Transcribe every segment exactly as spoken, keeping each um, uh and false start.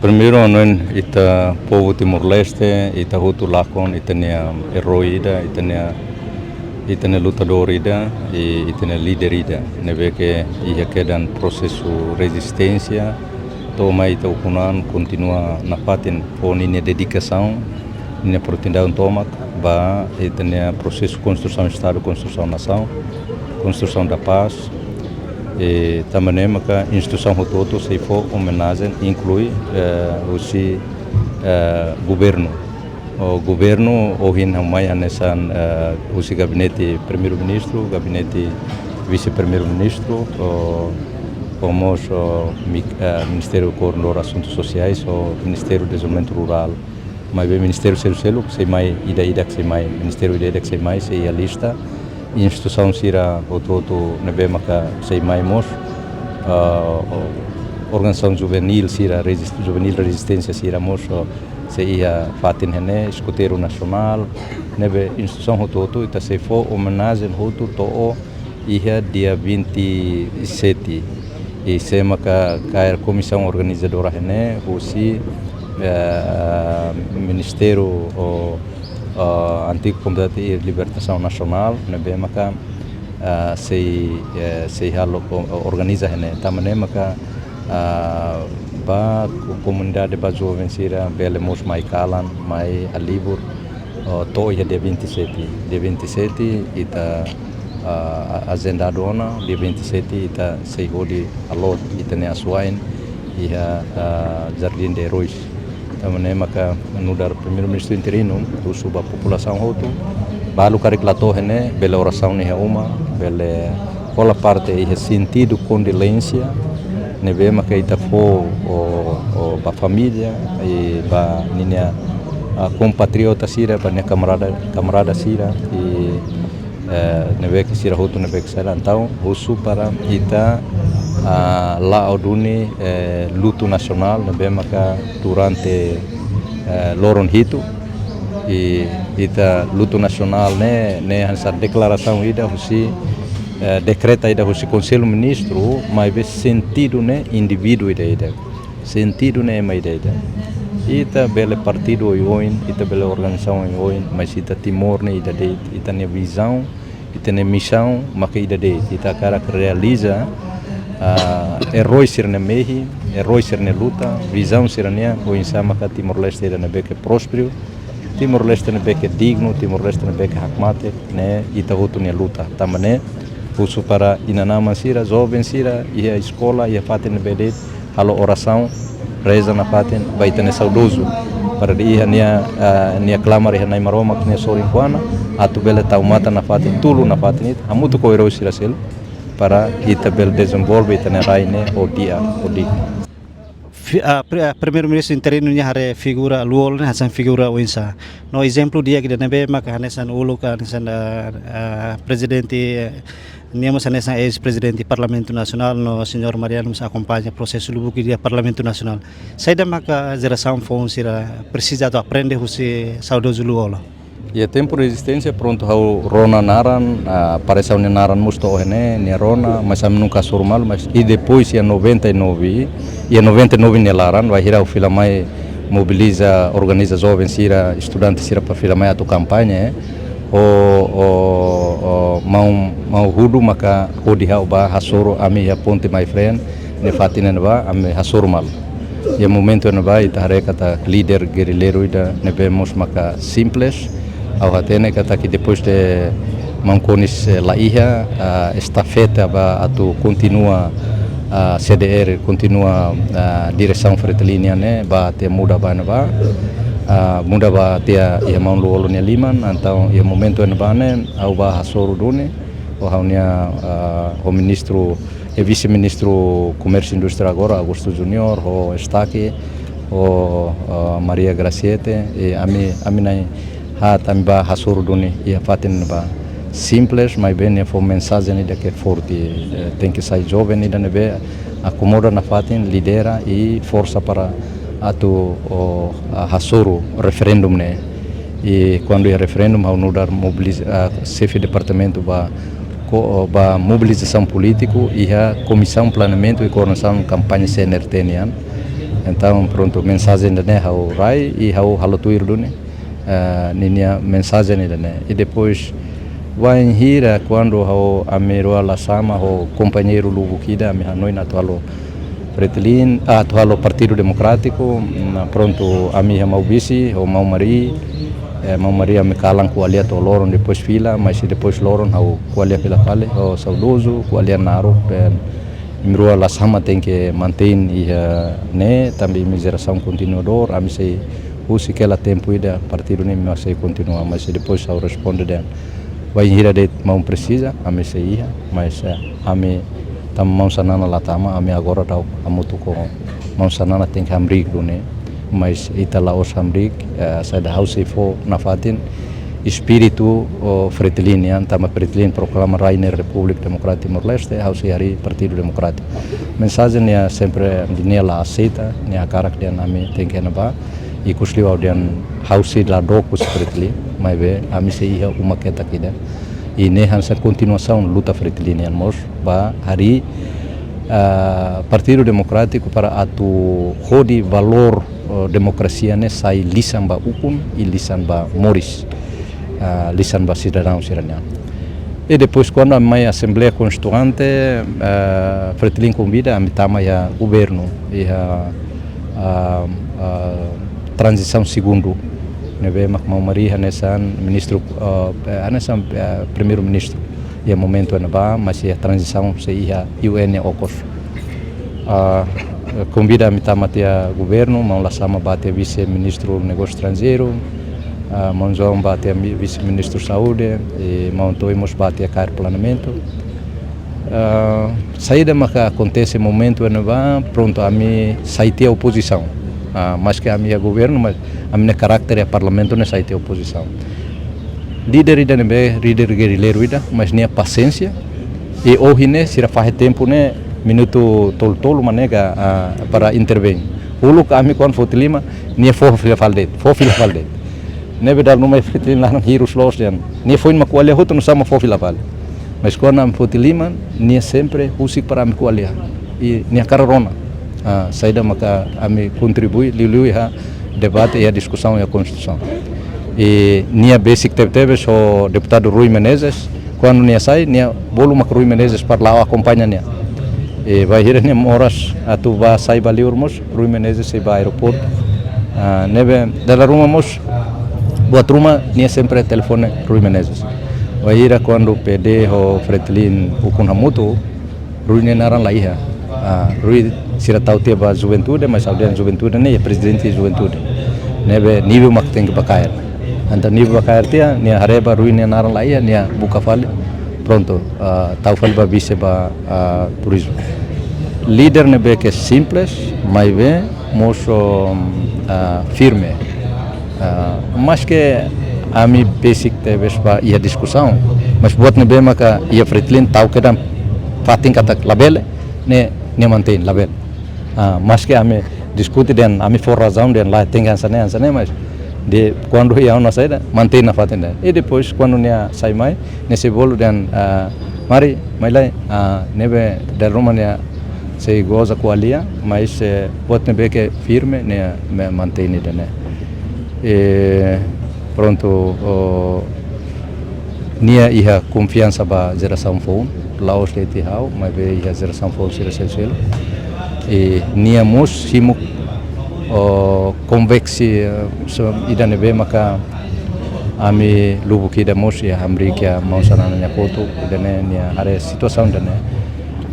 Primeiru, hanoin ita povu Timor-Leste, ita hotu lakon ita-nia eroi ida, ita-nia, ita-nia lutadór ida, i ita-nia líder ida. Ne'ebé ke iha kedan prosesu rezisténsia, to'o mai ita ukun an kontinua nafatin fó ninia dedikasaun, ninia oportunidade tomak ba ita-nia prosesu konstrusaun Estadu, konstrusaun nasaun, konstrusaun da pás. I tanba ne'e maka instituisaun hotu-hotu sei fó omenajen, inklui, eh, husi, eh, governu. O governu ohin ha'u mai hanesan, eh, husi gabinete primeiru-ministru, gabinete vise-primeiru-ministru, o, o mós, o, mi-, eh, Ministériu Koordenadór Asuntus Sosiais, o Ministériu Dezenvolvimentu Rurál. Maibé ministériu seluk-seluk sei mai, ida-idak sei mai, ministériu ida-idak sei mai, sei iha lista. Instituisaun sira hotu-hotu ne'ebé maka sei mai mós, ah, o-, organizasaun juveníl sira, rezis-, juveníl rezisténsia sira mós, o, sei iha fatin ne'e, Eskuteiru Nasionál, ne'ebé instituisaun hotu-hotu ita sei fó omenajen hotu to'o iha dia vinte e sete. I sé maka kaer komisaun organizadora ne'e husi, eh, Ministériu, o, o, Antigu Kombatente i Libertasaun Nasionál, ne'ebé maka, eh, sei, eh, sei halo ko-, organiza ne'e. Tanba ne'e maka, ah, ba ko-, komunidade, ba joven sira bele mós mai kalan, mai halibur, o, to'o iha dia vinte e sete. Dia vinte e sete ita, ah, a-, ajendadu ona, dia vinte e sete ita sei hodi halot ita-nia asuwa'in iha, ah, Jardim de Heróis. Tanba ne'e maka nu'udar Primeiru-Ministru interinu, husu ba populasaun hotu, balu karik la to'o ne'e, bele orasaun iha uma, bele hola parte iha sentidu kondolénsia, ne'ebé maka ita fó, o, o, ba família, i ba ninia, ah, kompatriota sira, ba nia kamarada, kamarada sira, i, eh, ne'ebé ke sira hotu ne'ebé ke sira. Entaun, husu para ita, ah, la'o duni, eh, lutu nasionál, ne'ebé maka durante, eh, loron hitu, i ita lutu nasionál ne'e, ne'e hanesan deklarasaun ida husi, eh, dekreta ida husi Konsellu Ministru, maibé sentidu ne'e indivíduu ida-idak. Sentidu ne'e ema ida-idak. Ita bele partidu oioin, ita bele organizasaun oioin, mas ita Timor ne'e ida de'it, ita-nia vizaun, ita-nia misaun maka ida de'it, ita hakarak realiza, ah, eroi sira-nia mehi, eroi sira-nia luta, vizaun sira-nian, oinsá maka Timor-Leste ida ne'ebé ke prósperu, Timor-Leste ne'ebé ke dignu, Timor-Leste ne'ebé ke hakmatek, ne'e ita hotu nia luta. Tanba ne'e, husu para inan-aman sira, joven sira, iha eskola, iha fatin ne'ebé de'it, halo orasaun, reza nafatin ba ita-nia saudozu. Para ita iha nia, ah, nia klamar iha Na'i Maromak nia sorin kuana, atu bele tau matan nafatin, tulun nafatin ita, hamutuk ho eroi sira seluk, para ita bele dezenvolve ita-nia rai ne'e ho di'ak, ho dignu. Fi-, ah, pri-, ah, Primeiru-Ministru interinu nia haree figura Lú-Olo ne'e hanesan figura oinsá. No ezemplu di'ak ida ne'ebé maka hanesan uluk, hanesan, ah, ah, prezidente, eh, nia mós hanesan eis-prezidente Parlamentu Nasionál, no señór Mariano mós akompaña prosesu lubuk iha Parlamentu Nasionál. Saida maka jerasaun foun sira presiza atu aprende husi saudozu Lú-Olo? Iha tempu rezisténsia, prontu ha'u rona naran, ah, parese ha'u-nia naran mós to'o ne'e, nia rona, mas ami nunka hasoru malu, mas i depois iha noventa e nove, iha noventa e nove nia laran, bainhira ha'u fila mai mobiliza, organiza joven sira, estudante sira para fila mai atu kampaña, eh. O, o, o, maun, maun Hudu maka hodi ha'u ba hasoru ami iha ponte mai frente, ne'e fatin ne'ebá, ami hasoru malu. Iha momentu ne'ebá, ita haree katak líder gerrilleiru ida ne'ebé mós maka simples. Ha'u hatene katak depois de maun Konis, eh, la iha, ah, estafeta ba atu kontinua, ah, C D R, kontinua, ah, diresaun Fretilin nian ne'e, ba tiha muda ba ne'ebá, ah, muda ba tiha iha maun Lú-Olo nia liman, entaun iha momentu ne'ebá ne'e, ha'u ba hasoru duni, ho ha'u-nia, ah, ho ministru, eh, vise-ministru Komérsiu Indústria agora, Augusto Júnior, ho Eustáquio, ho, ah, Maria Graciete, i ami, ami na'in haat ami ba hasoru duni iha fatin ne'ebá. Simples, maibé nia fó mensajen ida ke forte, eh, tenke sai joven ida ne'ebé akomoda nafatin, lidera i forsa para atu, o, ah, hasoru referendum ne'e. I kuandu iha referendum, ha'u nu'udar mobiliza-, ah, xefe departamentu ba ko-, ba mobilizasaun polítiku iha Komisaun Planeamentu i Koordenasaun Kampaña C N R T nian. Entaun, prontu, mensajen ida-ne'e ha'u rai i ha'u halo tuir duni, eh, ninia mensajen ida-ne'e. I depois, bainhira kuandu ha'u, ami rua la sama ho kompañeiru lubuk ida, ami hanoin atu halo Fretilin, ah, atu halo Partidu Demokrátiku, mm, prontu, ami iha Maubisse, ho Maun Mari, eh, Maun Mari ami kalan ko'alia to'o loron, depois fila, mas depois loron ha'u ko'alia fila fali, ho saudozu, ko'alia naruk, eh, imi rua la sama tenke mantein iha ne'e, tanba imi jerasaun kontinuadór, ami sei husik hela tempu ida partidu ne'e mak sei kontinua, mas depois ha'u responde dehan, bainhira de'it maun presiza, ami sei iha, mas, eh, ami tanba maun Xanana la tama, ami agora daudaun hamutuk ho maun Xanana tenke hamriik duni, mas ita la'ós hamriik, eh, saida, ha'u sei fó nafatin espíritu, o, Fretilin nian, tanba Fretilin proklama rai nia Repúblika Demokrátika Timor-Leste, ha'u sei harii Partidu Demokrátiku. Mensajen nia sempre nia la aseita, nia hakarak dehan ami tenke iha ne'ebá, ikus liu ha'u dehan ha'u sei la dook husi Fretilin, maibé ami sei iha uma ketak ida. I ne'e hanesan kontinuasaun luta Fretilin nian mós, ba harii, ah, Partidu Demokrátiku para atu hodi valór, eh, demokrasia ne'e sai lisan ba ukun i lisan ba moris, ah, lisan ba sidadaun sira-nian. I depois, kuandu ami mai Asembleia Konstituinte, eh, Fretilin konvida ami tama iha governu, iha, ah, ah, tranzisaun segundu, ne'ebé mak maun Mari hanesan ministru, ah, eh, hanesan, eh, primeiru-ministru iha momentu ne'ebá, mas iha tranzisaun sei iha U N nia okos. Ah, konvida ami tama tiha governu, maun Lasama bá tiha vise-ministru negósiu estranjeiru, ah, maun João bá tiha mi-, vise-ministru saúde, i maun Toi mós bá tiha kaer planeamentu. Ah, saida maka akontese momentu ne'ebá, prontu, ami sai tiha opozisaun. Ah, maske ami iha governu, mas ami-nia karakter iha parlamentu ne'e sai tiha opozisaun. Líder ida ne'ebé, líder gerrilleiru ida, mas nia pasiénsia. I ohin ne'e, sira fahe tempu ne'e, minutu tolu-tolu mak nega, ah, para intervein. Uluk ami kuandu foti liman, nia fó fila fali de'it, fó fila fali de'it. Ne'ebé dala ruma Fretilin laran hirus loos dehan, nia foin mak ko'alia hotu no sama fó fila fali. Mas kuandu ami foti liman, nia sempre husik para ami ko'alia. I nia hakarak rona, ah, saida maka ami kontribui, liuliu iha debate, iha diskusaun iha Konstituisaun. I nia besik tebetebes ho deputadu Rui Menezes, kuandu nia sai, nia bolu mak Rui Menezes para la'o akompaña nia. I bainhira nia moras atu bá sai ba liur mós, Rui Menezes sei bá aeroportu. Ah, ne'ebé dala ruma mós, buat ruma nia sempre telefone Rui Menezes. Bainhira kuandu P D ho Fretilin ukun hamutuk, Rui nia naran la iha. Ah, Rui sira tau tiha ba juventude, mas ha'u dehan juventude ne'e iha prezidente juventude. Ne'ebé Nibiu mak tenke bá kaer. Entaun Nibiu bá kaer tiha, nia haree ba Rui nia naran la iha, nia buka fali. Prontu, ah, tau fali ba vise ba, ah, turizmu. Líder ne'ebé ke simples, maibé mós, ah, firme. Ah, maske ami besik tebes ba iha diskusaun, mas buat ne'ebé maka iha Fretilin tau kedan fatin katak labele, ne'e, nia mantein labele. Ah, maske ami diskute dehan, ami fó razaun dehan lae, tenke hanesan ne'e, hanesan ne'e, mas dehan kuandu iha ona saida, mantein nafatin dehan. I depois kuandu nia sai mai, nia sei bolu dehan, ah, Mari, mai lai, ah, ne'ebé dala ruma nia sei goza ko'alia, mas, eh, buat ne'ebé ke firme, nia, nia mantein ida-ne'e. I prontu, o, nia iha konfiansa ba jerasaun foun, la'ós de'it ha'u, maibé iha jerasaun foun sira seluk-seluk. I nia mós simu, o, konviksi, eh, so, ida ne'ebé maka ami lubuk ida mós iha hamriik iha maun Xanana nia kotuk, ida-ne'e nia haree situasaun ida-ne'e.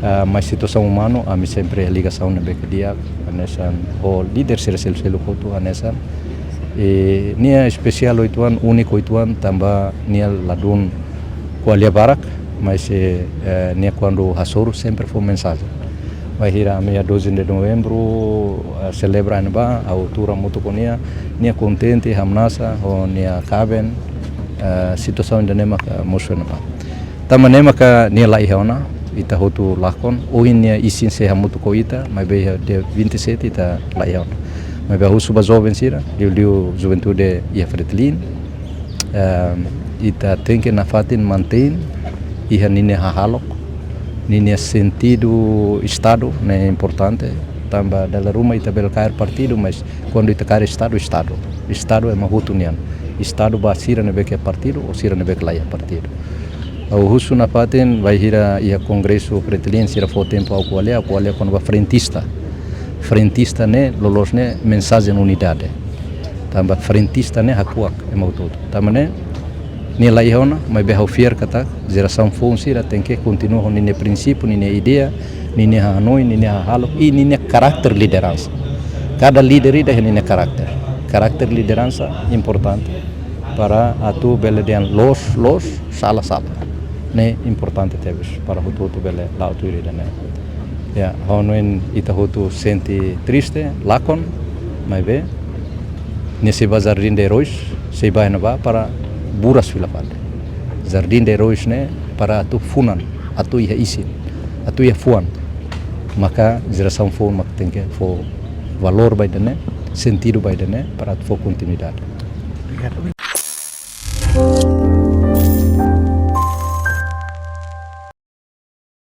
Ah, mas situasaun umanu, ami sempre ligasaun ne'ebé ke di'ak, hanesan ho líder sira seluk-seluk hotu, hanesan. I nia espesiál oituan, úniku oituan, tanba nia ladún ko'alia barak, mas, eh, eh, nia kuandu hasoru sempre fó mensajen. Bainhira ami iha doze de novembru, eh, selebra ne'ebá, ha'u tuur hamutuk ho nia, nia kontente, hamnasa, ho nia kaben, eh, situasaun ida-ne'e maka mosu ne'ebá. Tanba ne'e maka nia la iha ona, ita hotu lakon, ohin nia isin sei hamutuk ho ita, maibé iha dia vinte e sete ita la iha ona. Maibé husu ba joven sira, liuliu juventude iha Fretilin, ehm, ita tenke nafatin mantein iha ninia hahalok, ninia sentidu Estadu ne'e importante, Tanba dala ruma ita bele kaer partidu, mas kuandu ita kaer estadu, estadu, estadu ema hotu nian. Estadu ba sira ne'ebé ke partidu ou sira ne'ebé ke laiha partidu. Ha'u husu nafatin, bainhira iha kongresu Fretilin sira fó tempu ha'u ko'alia, ha'u ko'alia kona-ba frentista. Frentista ne'e, loloos ne'e mensajen unidade. Tanba frentista ne'e hakuak ema hotu-hotu. Tanba ne'e, nia laiha ona, maibé ha'u fiar katak jerasaun foun sira tenke kontinua ho ninia prinsípiu, ninia ideia, ninia hanoin, ninia hahalok, i ninia karakter lideransa. Kada líder ida iha ninia karakter. Karakter lideransa importante para atu bele dehan loos, loos, sala, sala. Ne'e importante tebes para hotu-hotu bele la'o tuir ida-ne'e. Ya, ha'u hanoin ita hotu sente triste, lakon, maibé, nia sei ba Jardim de Heróis, sei ba iha ne'ebá para buras fila fali. Jardim de Heróis ne'e para atu funan, atu iha isin, atu iha fuan. Maka jerasaun foun mak tenke fó valór ba ida-ne'e, sentidu ba ida-ne'e, para atu fó kontinuidade. Obrigadu.